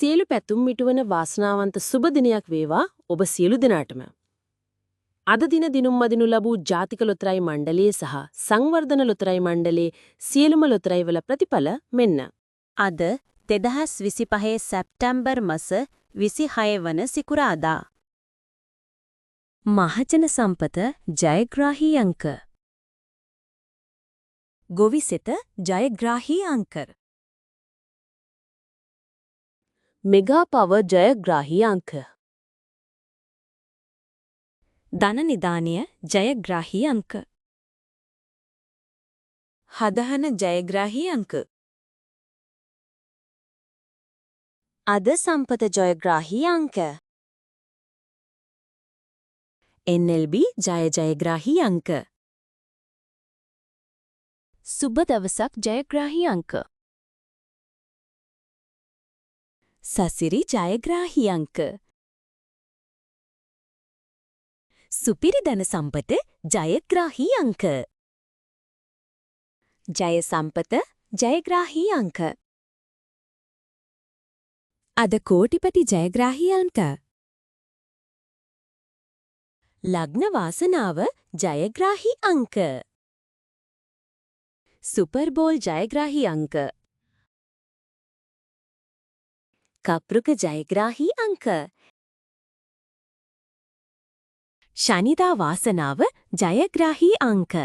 සියලු පැතුම් මිටුවන වාසනාවන්ත සුබ දිනයක් වේවා ඔබ සියලු දෙනාටම. අද දින දිනුම් මදිනු ලැබූ ජාතික ලොතරැයි මණ්ඩලයේ සහ සංවර්ධන ලොතරැයි මණ්ඩලයේ සියලුම ලොතරැයිවල ප්‍රතිඵල මෙන්න. අද 2025 සැප්තැම්බර් මස 26 වන සිකුරාදා. මහජන සම්පත ජයග්‍රාහී අංක. ගොවිසෙත ජයග්‍රාහී අංක. මෙගා පවර් ජයග්‍රාහී අංක. ධන නිදානය ජයග්‍රාහී අංක. හදහන ජයග්‍රාහී අංක. අද සම්පත ජයග්‍රාහී අංක. NLB ජය ජයග්‍රාහී අංක. සුබ දවසක් ජයග්‍රාහී අංක. සසිරි ජයග්‍රාහී අංක. සුපිරි ධන සම්පත ජයග්‍රාහී අංක. ජය සම්පත ජයග්‍රාහී අංක. අද කෝටිපති ජයග්‍රාහී අංක. ලග්න වාසනාව ජයග්‍රාහී අංක. සුපර් බෝල් ජයග්‍රාහී අංක. කප්රුක ජයග්‍රාහී අංක. ශනිදා වාසනාව ජයග්‍රාහී අංක.